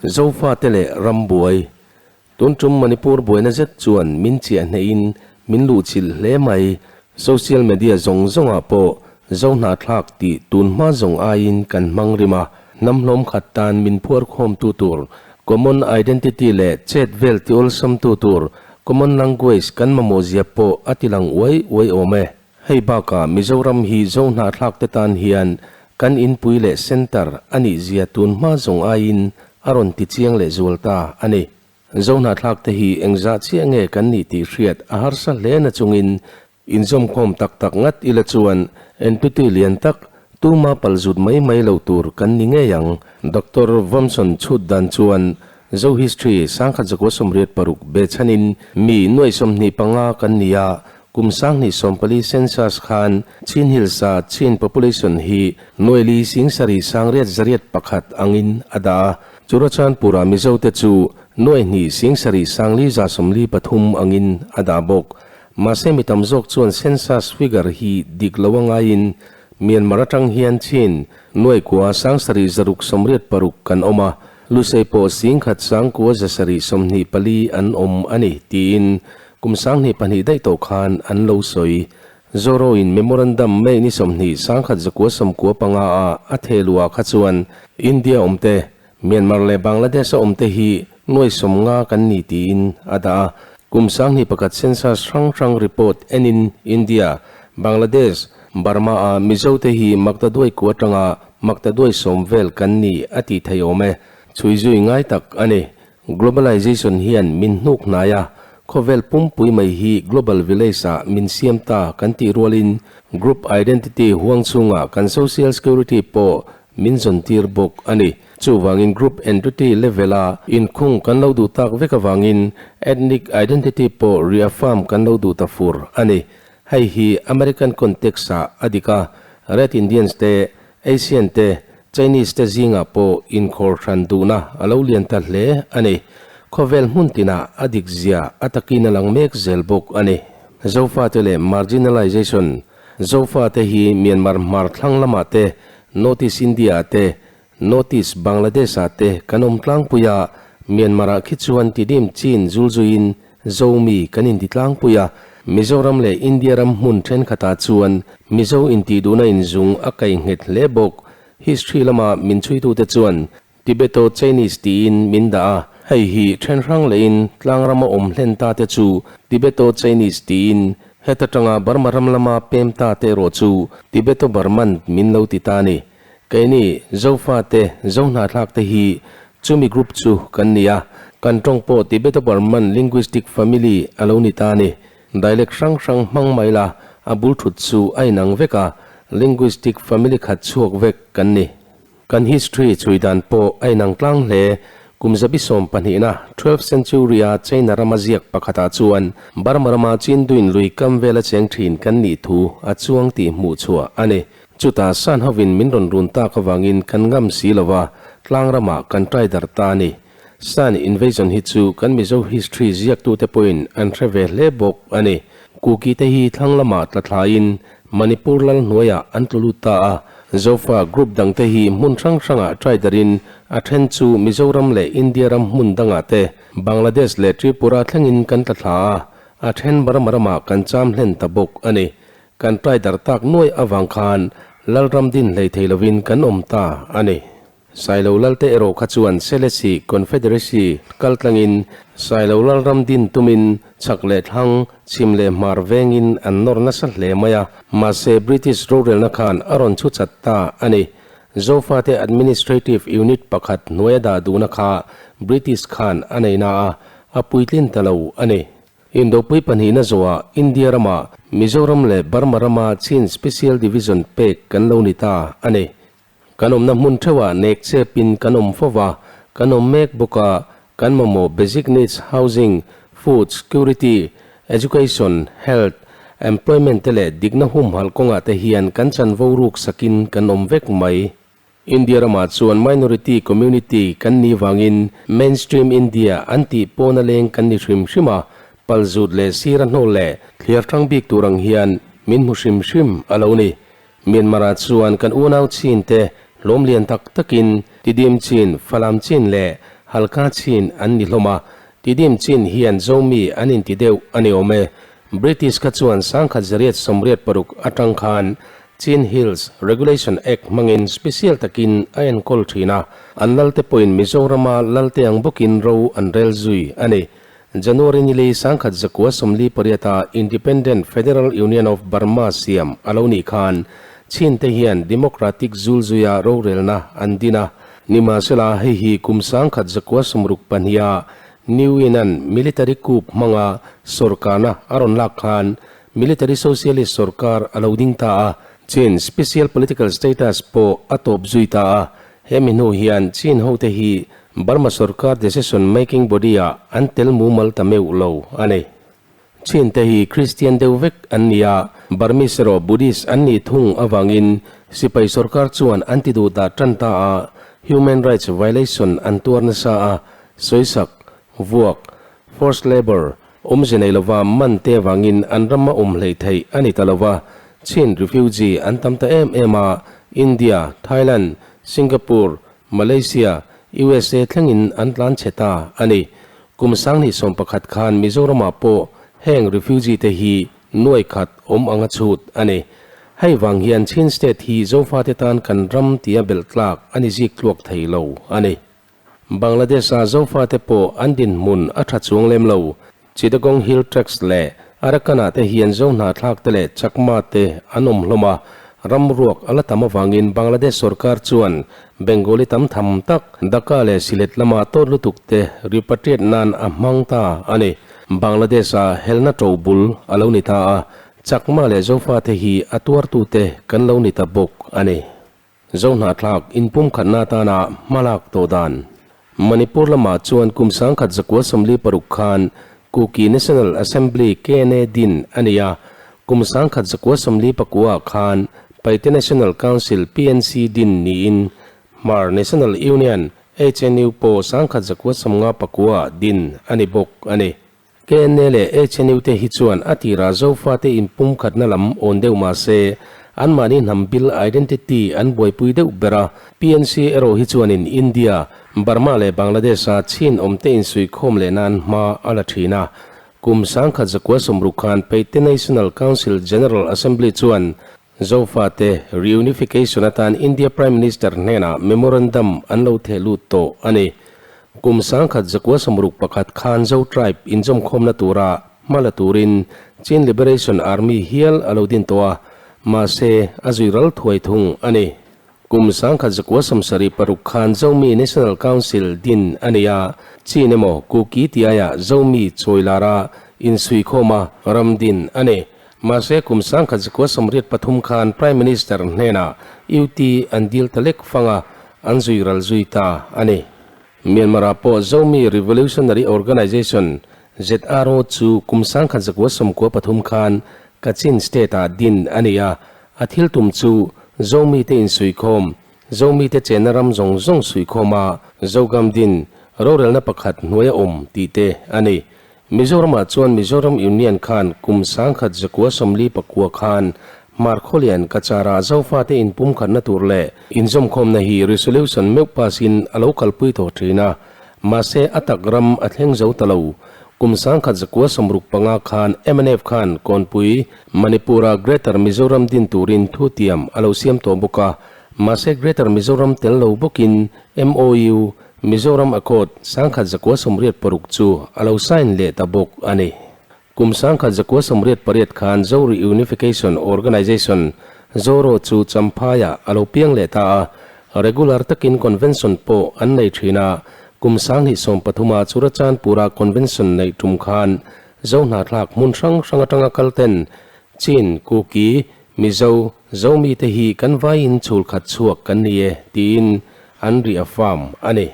Zofate leh rambuai. Tun tum Manipur buaina zet chuan min chiah hnehin min luhchilh hle mai. Social media zawng zawngah pawh Zo hnahthlak tih tun hma zawng aiin kan hmang rim a, hnam hlawm khat tan min phuar khawmtu tur common identity leh chet vel ti awlsamtu tur common language kan mamawh zia pawh a tilang uai uai awm e. Hei bakah Mizoram hi Zo hnahthlak te tan hian kan inpui leh centre a nih zia tun hma zawng aiin a rawn ti chiang leh zual ta a ni. Zo hnahthlak te hi engzah chiah nge kan nih tih hriat a harsa hle na chungin inzawmkhawm tak tak ngat ila chuan entity lian tak tuma palzut mai mai lo tur kan ni ngei ang. Doctor Vomson chhut dan chuan Zo History 1986 behchhanin mi nuaih 25 kan ni a, kum 2014 census khan Chin Hills-a Chin population hi nuaih li sing sarih sangriat zariat pakhat angin a dah a, Churachandpur-a Mizote chu nuaih hnih sing sarih sangli za 43 angin a dah bawk. Mahse mi tam zawk chuan census figure hi dik lo a ngaiin Myanmar atang hian Chin nuaih kua sangsarih zaruk 86 kan awm a, Lusei pawh 10,000 sangkua zasarih 24 an awm a ni, tiin kum 2002 daih tawh khan an lo sawi. Zoroin Memorandum May ni 20, 1995 a a thehluah kha chuan India awmte, Myanmar leh Bangladesh a awmte hi nuai 50 kan ni tiin a dah a. Kum 2001 census hrang hrang report enin India, Bangladesh, Burma a Mizote hi maktaduai kua atanga maktaduai 10 vel kan ni a tih theih awm e. Chhui zui ngai tak a ni. Globalization hian min hnuk hnai a, khawvel pumpui mai hi global village ah min siam ta kan tih rualin group identity huang chhungah kan social security pawh min zawn tir bawk a ni. Chuvangin group entity level a inkhung kan lo duh tak vek avangin ethnic identity pawh reaffirm kan lo duh ta fur a ni. Hei hi American context ah a dik a, Red Indians te, Asian te, Chinese te zingah pawh inkhawr hran duhna a lo lian ta hle a ni. Khawvel hmun tinah a dik zia a takin a lang mek zel bawk a ni. Zofate leh marginalization, Zofate hi Myanmar hmar thlang lamah te, North East India ah te, North East Bangladesh ah te kan awm tlangpui a, Myanmar ah khi chuan Tidim Chin zulzuiin Zomi kan inti tlangpui a, Mizoram leh India ram hmun thenkhatah chuan Mizo intih duhna inzung a kai nghet hle bawk. History lama min chhuitute chuan Tibeto Chinese tiin min dah a, hei hi then hrang lehin tlangrama awm hlen ta te chu Tibeto Chinese tiin heta tanga Burma ram lama pem ta te erawh chu Tibeto Burman min lo ti ta a ni. Keini Zofate, Zohnahthlak te hi chumi group chu kan ni a, kan tawng pawh Tibeto-Burman linguistic family a lo ni ta a ni. Dialect hrang hrang hmang mai la, a bul thut chu a inang vek a, linguistic family khat chhuak vek kan ni. Kan history chhui dan pawh a inang tlang hle. Kum zabi sawmpahnihna, twelfth century, a China rama ziak pakhatah chuan Burma rama Chinduin lui kam vela cheng thin kan nih thu a chuang tih hmuh chhuah a ni. Chutah San hovin min rawn run tak avangin kan ngam si lo va, tlang ramah kan try dar ta a ni. San invasion hi chu kan Mizo history ziaktute pawhin an hre ve hle bawk a ni. Kuki te hi thlang lamah tla thlaiin Manipur lal hnuaiah an tlu lut ta a, Zofa group dangte hi hmun hrang hrangah try darin a then chu Mizoram leh India ram hmun dangah te, Bangladesh leh Tripura thlengin kan tla thla a, a then Burma ramah kan cham hlen ta bawk a ni. Kan try dar tak nuai avang khan Lalram din hlei thei lovin kan awm ta a ni. Sailo Lalte erawh kha chuan Selesih Confederacy kal tlangin Sailo Lalram din tumin chhak leh thlang, chhim leh hmar vengin an nawr nasa hle mai a, mahse British rorelna khan a rawn chhu chat ta a ni. Zofate administrative unit pakhat hnuaia dah duhna kha British khan a nei na a, a puitlin ta lo a ni. Indopui pahnihna zawhah India rama Mizoram leh Burma rama Chin Special Division pek kan lo ni ta a ni. Kan awmna hmun theuhah nek chepin kan awm fo va, kan awm mek bawk a, kan mamawh basic needs housing, food, security, education, health, employment te leh dikna humhalh kawngah te hian kan chanvo ruk sakin kan awm vek mai. India ramah chuan minority community kan nih vangin mainstream India an tih pawna leng kan ni hrim hrim a, palzut leh sira hnawl leh thliar hrang bik tur ang hian min hmu hrim hrim a lo ni. Myanmar-ah chuan kan unau chin te hlawm lian tak takin Tidim chin, Falam chin leh Halkha Chin an ni hlawm a, Tidim Chin hian Zomi an inti deuh a ni awm e. British kha chuan 1986 atang khan Chin Hills Regulation Act hmangin special takin a enkawl thin a, an lalte pawhin Mizorama lalte ang bawkin ro an rel zui a ni. January ni lei 1948-a Independent Federal Union of Burma siam a lo nih khan Chin te hian Democratic zulzuia rorelna an din a. Nimahsela hei hi kum 1962-a New In-a'n military coup hmanga sawrkarna a rawn lak khan Military Socialist sawrkar a lo ding ta a, Chin Special Political Status pawh a tawp zui ta a. Hemi hnu hian Chin hote hi Burma sawrkar decision making body ah an tel mumal ta meuh lo a ni. Chin te hi Christian deuh vek an ni a, Burmese erawh Buddhist an nih thung avangin sipai sawrkar chuan an ti duh dah tan ta a, human rights violation an tuar nasa a, sawisak, vuak, forced labour, awmze nei lova man te avangin an rama awm hleih theih a ni ta lova, Chin refugee an tam ta em em a, India, Thailand, Singapore, Malaysia, usa thlengin an tlan chhe ta a ni. Kum 2011 khan Mizoramah pawh heng refugee te hi nuai khat awm anga chhut a ni. Hei vang hian Chin state hi Zofate tan kan ram tia belh tlak a ni zik tluak thei lo a ni. Bangladesh-a Zofate pawh an dinhmun a tha chuang lem lo. Chittagong Hill Tracts leh Arakan-ah te hian Zo hnahthlak te leh Chakma te an awm hlawm a, ram ruak a la tam avangin Bangladesh sorkar chuan Bengali tam tham tak Dhaka leh Sylhet lama tawt lutuk te repatriate nan a hmang ta a ni. Bangladesh-a helna to bul a lo ni ta a, Chakma leh Zofate hi a tuartute kan lo ni ta bawk a ni. Zohnahthlak inpumkhatna atana hmalak tawh dan. Manipur lamah chuan kum 1946 khan Kuki National Assembly, KNA, din a ni a, kum 1949 khan Paite National Council, PNC, din niin Hmar National Union, HNU, pawh 1959 din a ni bawk a ni. KNA leh HNU te hi chuan a tirah Zofate inpumkhatna lam awn deuh mah se, anmahni hnam bil identity an buaipui deuh ber a. PNC erawh hi chuanin India, Burma leh Bangladesh-a chin awmte insuihkhawm leh nan hma a la thin a. Kum 1960 khan Paite National Council General Assembly chuan Zofate reunification atan India Prime Minister hnenah memorandum an lo theh lut tawh a ni. Kum 1961 khan Zo tribe inzawmkhawmna tura hma la turin Chin Liberation Army hial a lo din tawh a, mahse a zui ral thuai thung a ni. Kum 1976 khan Zomi National Council din a ni a, Chin emaw Kuki tiaiah Zomi chawilara insuikhawma ram din a ni. Mahse, kum 1983 khan Prime Minister hnenah UT an dil ta lek fang a, an zui ral zui ta a ni. Myanmar-ah pawh Zomi Revolutionary Organization, ZRO, chu kum 1993 khan Kachin State-ah din a ni a, a thil tum chu Zomi te insuikhawm, Zomi te chenna ram zawng zawng suikhawm a, Zogam din, rorelna pakhat hnuaia awm tih te a ni. Mizoramah chuan Mizoram Union khan kum 1949 khan Hmarkhawlian Kachara Zofate inpumkhatna tur leh inzawmkhawmna hi resolution meuh pass in a lo kalpui tawh thin a, mahse a tak ram a thleng zo ta lo. Kum 1965 khan mnf khan Kawnpui, Manipur-a Greater Mizoram din turin thutiam a lo siam tawh bawk a, mahse Greater Mizoram tel lo bawkin MOU, Mizoram Accord 1986 chu a lo sign leh ta bawk a ni. Kum 1988 khan Zo Reunification Organisation, ZORO, chu Champhaiah a lo piang leh ta a, regular takin convention pawh an nei thin a, kum 2013 a Churachandpur-a convention neih tum khan Zo hnahthlak hmun hrang hrang atanga kal ten Chin, Kuki, Mizo, Zomi te hi kan vaiin chhul khat chhuak kan ni e tiin an ri a farm a ni.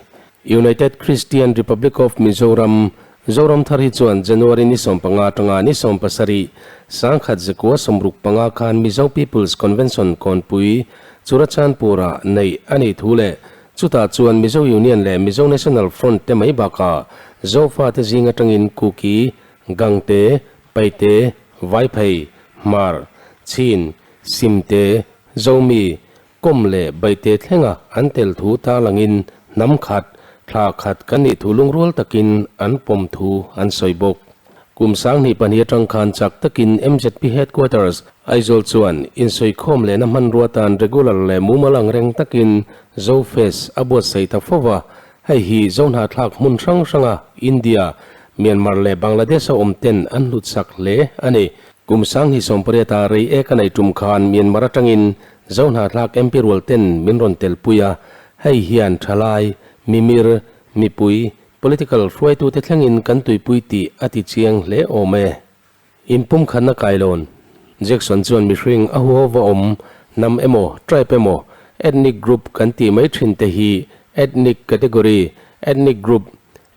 United Christian Republic of Mizoram, Zoram thar hi chuan January ni 15 atanga ni 17, 1965 khan Mizo People's Convention Kawnpui, Churachandpur-ah neih a nih thu leh chutah chuan Mizo Union leh Mizo National Front te mai bakah Zofa te zing atangin Kuki, Gangte, Paite, Vaiphei, Hmar, Chin, Simte, Zomi, Kawm leh Baite thlenga an tel thu tarlangin hnam khat, Thla khat kan nih thu lungrual takin an pawm thu an sawi bawk. Kum 2002 atang khan chak takin MZP Headquarters, Aizawl chuan insawikhawm lehna hmanrua tan regular leh mumal ang reng takin Zofest a buatsaih ta fo va, hei hi Zohnahthlak hmun hrang hranga India, Myanmar leh Bangladesh a awm ten an hlutsak hle a ni. Kum 2018 a rei ek a nei tum khan Myanmar atangin Zohnahthlak MP rual ten min rawn telpui a, hei hian thalai, mimir, mipui, Political hruaitute thlengin kan tuipui tih a ti chiang hle awm e. Inpumkhatna kailawn. Jackson chuan mihring a huho va awm, hnam emaw, tribe emaw, ethnic group kan tih mai thin te hi ethnic category, ethnic group,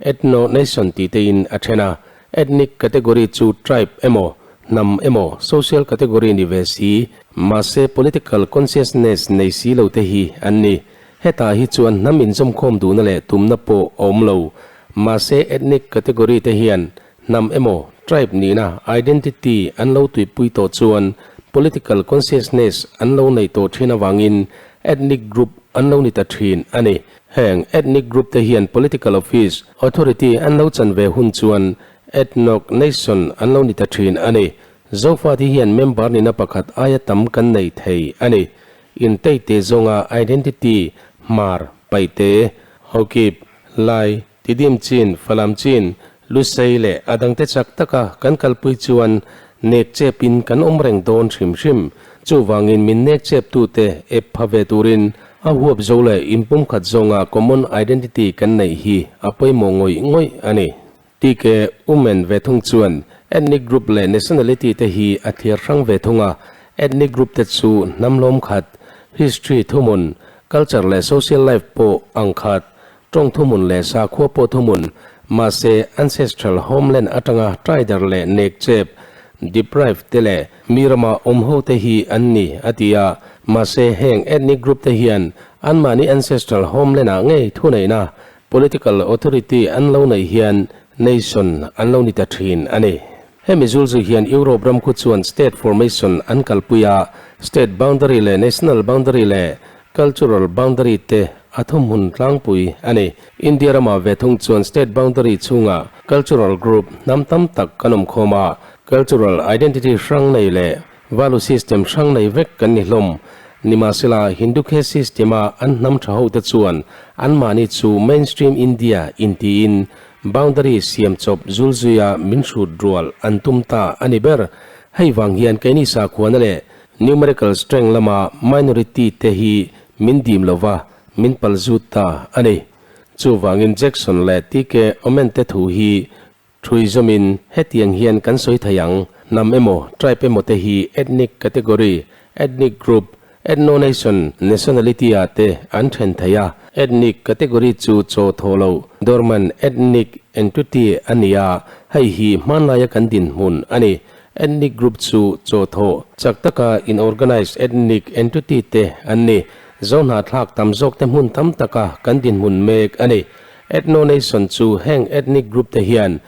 ethno-nation tih tein a then a. Ethnic category chu tribe emaw, hnam emaw, social category ni ve si, mahse political consciousness nei si lo te hi an ni. Hetah hi chuan hnam inzawmkhawm duhna leh tumna pawh a awm lo. Mahse ethnic category te hian hnam emaw tribe nihna, identity, an lo tuipui tawh chuan political consciousness an lo neih tawh thin avangin ethnic group an lo ni ta thin a ni. Heng ethnic group te hian political office, authority an lo chan ve hun chuan ethnoc nation an lo ni ta thin a ni. Zofate hian member nihna pakhat aia tam kan nei thei a ni. Inteite zawnga identity, Hmar, Paite, Hokip, Lai, Tidim Chin, Falam Chin, Lusei leh a dangte chak taka kan kalpui chuan nek chepin kan awm reng dawn hrim hrim. Chuvangin min nek cheptute ep pha ve turin a huap zo leh inpumkhat zawnga common identity kan neih hi a pawimawh ngawih ngawih a ni. TK Umen ve thung chuan ethnic group leh nationality te hi a thlir hrang ve thung a, ethnic group te chu hnam lawm khat, history thuhmun, culture leh social life pawh ang khat, tawng thuhmun leh sakhua pawh thuhmun, mahse ancestral homeland atanga trider leh nek chep, deprived, te leh mi rama awm ho te hi an ni, a ti a. Mahse heng ethnic group te hian anmahni ancestral homeland ah ngei thuneihna Political authority an lo neih hian nation an lo ni ta thin a ni. Hemi zulzui hian Europe ram khu chuan state formation an kalpui a, state boundary leh national boundary leh cultural boundary te a thumhmun tlangpui a ni. India ramah ve thung chuan state boundary chhungah cultural group hnam tam tak kan awm khawm a, cultural identity hrang nei leh Value system hrang nei vek kan ni hlawm. Nimahsela, Hindu caste system-a an hnam tha hote chuan anmahni chu mainstream India intiin boundary siam chawp zulzuia min hrut rual an tum ta a ni ber. Hei vang hian keini sakhuana leh numerical strength lama minority te hi min dim lova min palzut ta a ni. Chuvangin Jackson leh TK Omen te thu hi Thui zawmin hetiang hian kan sawi thei ang, hnam emaw, tribe emaw te hi ethnic category, ethnic group, ethno-nation, nationality ah te an then thei a. Ethnic category chu chaw thaw lo, dormant ethnic entity a ni a, hei hi hmanlaia kan dinhmun a ni. Ethnic group chu chaw thaw chak taka in-organized ethnic entity te an ni. Zohnahthlak tam zawk te hmun tam taka kan dinhmun mek a ni. Ethno-nation chu heng ethnic group te hian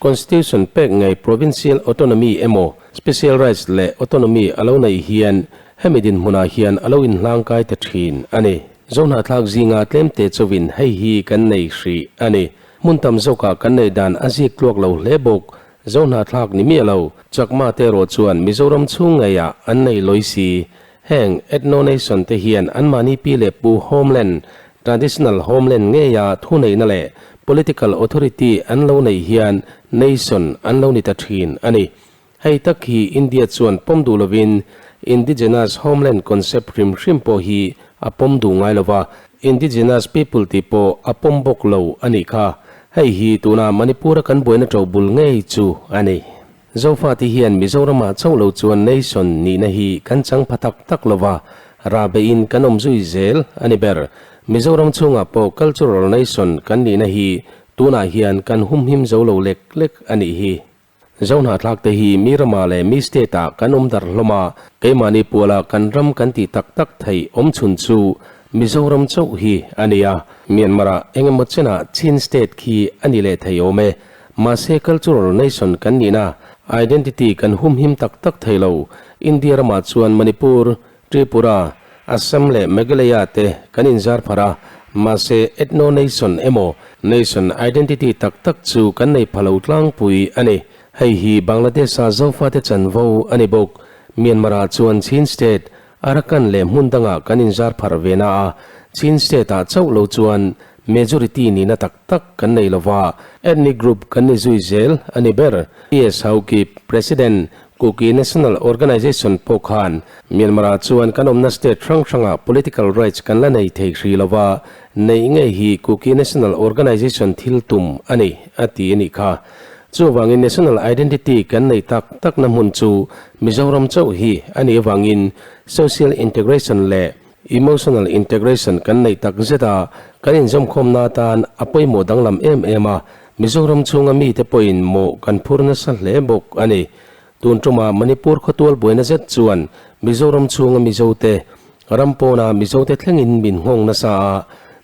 Constitution pek ngei provincial autonomy emaw special rights leh autonomy a lo neih hian hemi dinhmunah hian a lo inhlangkai ta thin a ni. Zohnahthlak zinga tlemte chauhin hei hi kan nei hrih a ni. Hmun tam zawkah kan neih dan a zik tluak lo hle bawk. Zohnahthlak ni miah lo, Chakma te erawh chuan Mizoram chhung ngeiah an nei lawi si. Heng ethno-nation te hian anmahni pi leh pu homeland, traditional homeland ngeia thuneihna leh political authority an lo neih hian nation an lo ni ta thin a ni. Hei tak hi India chuan pawm duh lovin indigenous homeland concept hrim hrim pawh hi a pawm duh ngai lova, indigenous people tih pawh a pawm bawk lo a nih kha. Hei hi tuna Manipur-a kan buaina ṭobul ngei chu a ni. Zofate hian Mizoramah chauh lo chuan nation nihna hi kan chang pha tak tak lo va, rahbeihin kan awm zui zel a ni ber. Mizoram chhungah pawh cultural nation kan nihna hi tunah hian kan humhim zo lo lek lek a nih hi. Zohnahthlak te hi mi ramah leh mi state ah kan awm darh hlawm a, keimahni puala kan ram kan tih tak tak theih awm chhun chu Mizoram chauh hi a ni a. Myanmar-ah eng emaw chenah Chin state khi a ni leh thei awm e. Mahse cultural nation kan nihna, identity kan humhim tak tak thei lo. India ramah chuan Manipur, Tripura, Assam leh Meghalaya te kan inzar pharh a, Mahse, ethno-nation emaw nation identity tak tak chu kan nei pha lo tlangpui a ni. Hei hi Bangladesh-a Zofate chanvo a ni bawk. Myanmar-ah chuan Chin State, Arakan leh hmun dangah kan inzar pharh ve na a, Chin State-ah chauh lo chuan majority nihna tak tak kan nei lo va, ethnic group kan ni zui zel a ni ber. PS Haokip, President, Kuki National Organization pawh khan Myanmar-ah chuan kan awmna state hrang hrangah political rights kan la nei thei hri lo va, neih ngei hi Kuki National Organization thil tum a ni, a ti a nih kha. Chuvangin national identity kan neih tak takna hmun chu Mizoram chauh hi a nih avangin social integration leh emotional integration kan neih tak zet a, kan inzawmkhawmna atan a pawimawh danglam em em a, Mizoram chhunga mite pawhin mawh kan phur nasa hle bawk a ni. Tun ṭuma Manipur khawtual buaina zet chuan Mizoram chhunga Mizote, ram pawna Mizote thlengin min nghawng nasa a,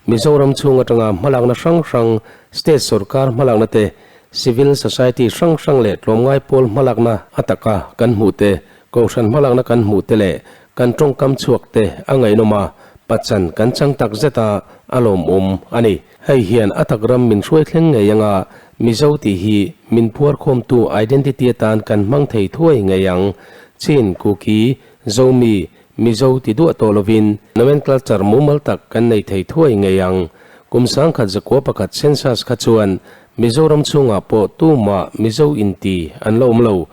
Mizoram chhung aṭanga hmalakna hrang hrang, state sorkar hmalakna te, civil society hrang hrang leh tlawmngai pawl hmalakna a taka kan hmuh te, kohhran hmalakna kan hmuh te leh kan ṭawngkam chhuak te a ngaihnawm a, pachan kan chang tak zet a, a lawmawm a ni. Hei hian a tak ram min hruai thleng ngei anga Mizo tih hi min phuarkhawmtu identity atan kan hmang thei thuai ngei ang. Chin, Kuki, Zomi, Mizo ti duah tawh lovin nomenclature mumal tak kan nei thei thuai ngei ang. Kum 1901 census kha chuan Mizoram chhungah pawh tumah Mizo inti an la awm lo.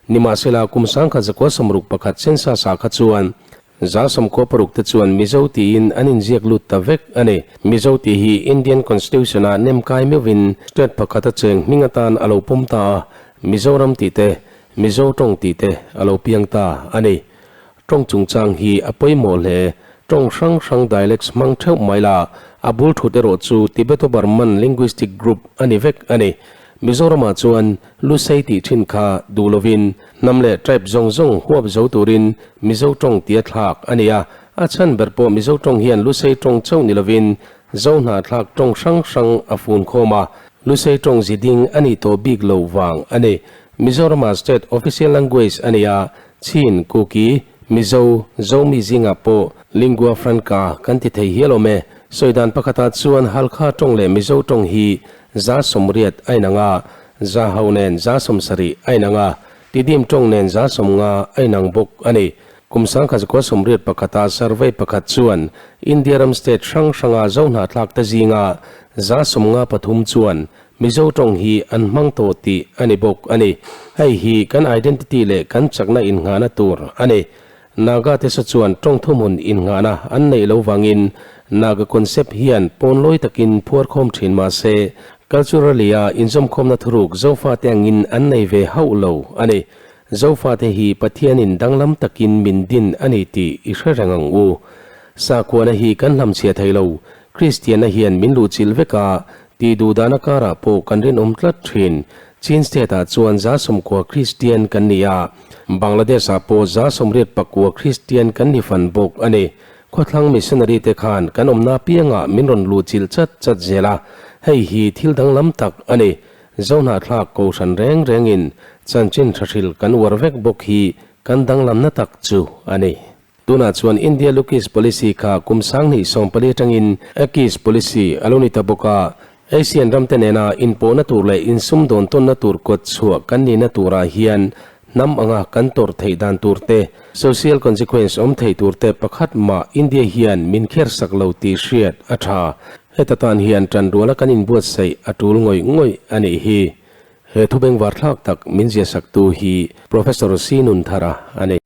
Nimahsela kum 1961 census ah kha chuan 26% te chuan Mizo tiin an inziak lut ta vek a ni. Mizo tih hi Indian Constitution-ah nem kai meuhvin state pakhata cheng hming atan a lo pawm ta a, Mizoram tih te, Mizo tawng tih te a lo piang ta a ni. Tawng chungchang hi a pawimawh hle. Tawng hrang hrang dialects hmang theuh mai la, a bul thut erawh chu Tibeto-Burman linguistic group a ni vek a ni. Mizoramah chuan Lusei tih thin kha duh lovin hnam leh tribe zawng zawng huap zo turin Mizo tawng tia thlak a ni a, a chhan ber pawh Mizo tawng hian Lusei tawng chauh ni lovin Zo hnahthlak tawng hrang hrang a fun khawm a, Lusei tawng zi ding a nih tawh bik lo vang a ni. Mizorama state official language a ni a, Chin, Kuki, Mizo, Zomi zingah pawh lingua franca kan ti thei hial awm e. Sawi dan pakhatah chuan Halkha tawng leh Mizo tawng hi 80% a inang a, Zahau nen 70% a inang a, Tidim tawng nen 50% a inang bawk a ni. Kum 1981-a survey pakhat chuan India ram state hrang hranga Zohnahthlakte zinga 53% chuan Mizo tawng hi an hmang tawh tih a ni bawk a ni. Hei hi kan identity leh kan chakna innghahna tur a ni. Naga te sa chuan tawng thuhmun innghahna an neih lo vangin Naga concept hian pawnlawi takin phuarkhawm thin mah se, culturally a inzawmkhawmna thuruk Zofate angin an nei ve hauh lo a ni. Zofate hi Pathianin danglam takin min din a ni tih i hre reng ang u. Sakhuana hi kan hlamchhiah thei lo. Kristianna hian min luhchilh vek a, Tih duh dana karah pawh kan rinawm tlat thin. Chin State-ah chuan 90% Kristian kan ni a, Bangladesh-ah pawh 89% Kristian kan ni fan bawk a ni. Khawthlang missionary-te khan kan awmna apiangah min rawn luhchilh chat chat zel a, hei hi thil danglam tak a ni. Zohnahthlak kohhran reng rengin chanchin tha hril kan uar vek bawk hi kan danglamna tak chu a ni. Tunah chuan India Look East Policy kha kum 2014 atangin Act East Policy a lo ni ta bawk a, Asian ramte nena inpawhna tur leh insumdawn tawnna tur kawt chhuah kan nihna turah hian hnam anga kan tawrh theih dan tur te, social consequence awm thei tur te pakhat mah India hian min kher sak lo tih hriat a tha. Heta tan hian tanruala kan inbuatsaih a tul ngawih ngawih a nih hi. He thu bengvar thlak tak min ziahsaktu hi Professor Sinunthara a ni.